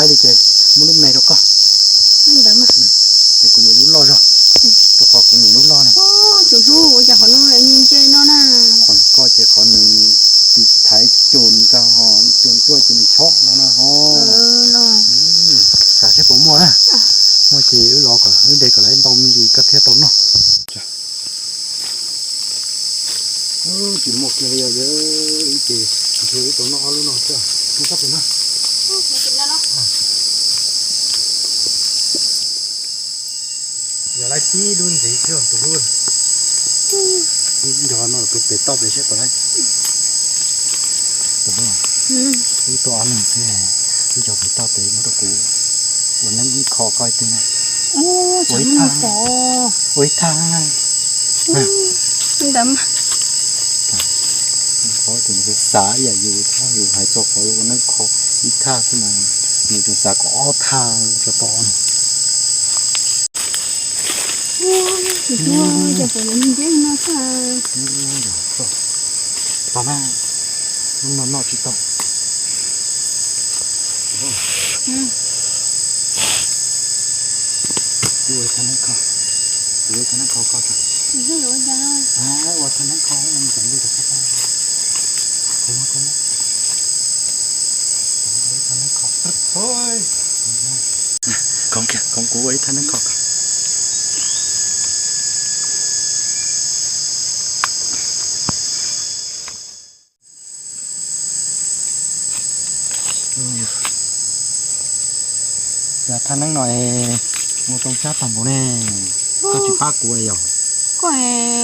Li ces muab lub me rau koj. Ntawd mas. Ces kuv yuav lub loj zog, rau qhov kuv nyiam lub loj na. Tus hlub, ua cas qhov no ntse no na? Qhov koj ces qhov nws tiv thaiv cua ntag, cua tuaj ces nws chob no na ho. Los. Tsam seb puas muaj na. Muaj ces wb los kom wb de kom lawv ntau me ntsis koj thiaj tau noj. Tsis muaj kiag li os, ib ces ntshe wb tau noj ob lub no xwb. Noj sab pem no. Yog laib tib lub ntxiv xwb tus hlub. Ib nco no tus pem toj pem seb puas laib. Tus hlub, wb tuaj ob leeg xwb, ib nco pem toj pem muab rau kuv ua neeb kho koj ib teg na. Ua ib thaj, ua ib thaj na. Ntawd mas. Paub tias nws xav ib yam yus thiab, yus hais txog qhov ua neeb kho ib thaj xwb mas nws tseem xav kom ob thaj tso tau no. Ces puas yog nceb no xwb. Tau na, lub no noj tsis tau. Ua thaj neeb kho, ua thaj neeb kho koj. Ua thaj neeb kho, ua thaj neeb kho. Khoov kiag, khoov kuv ua ib thaj neeb kho koj. Yog thaj neeb no es ua tau tsab tag npaum ne, koj tsis pab kuv yog? Koj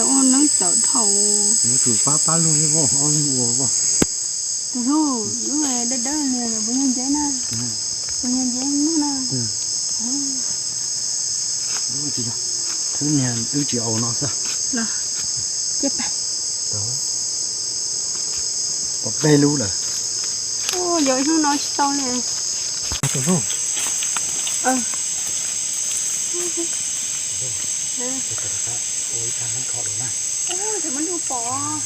ua neeb txawm dhau. Yuav tsum pab pab luag thiab, ob leeg ua. Tus hlub, lub dawb dawb li puas yog nceb na? Puas yog nceb na? Wb tsis au no xwb. Pom peb lub lawm. Yog ib hnub no tsis tau li. Tus hlub, ua ib thaj neeb kho dua na. Ua, ces muab nrug pom.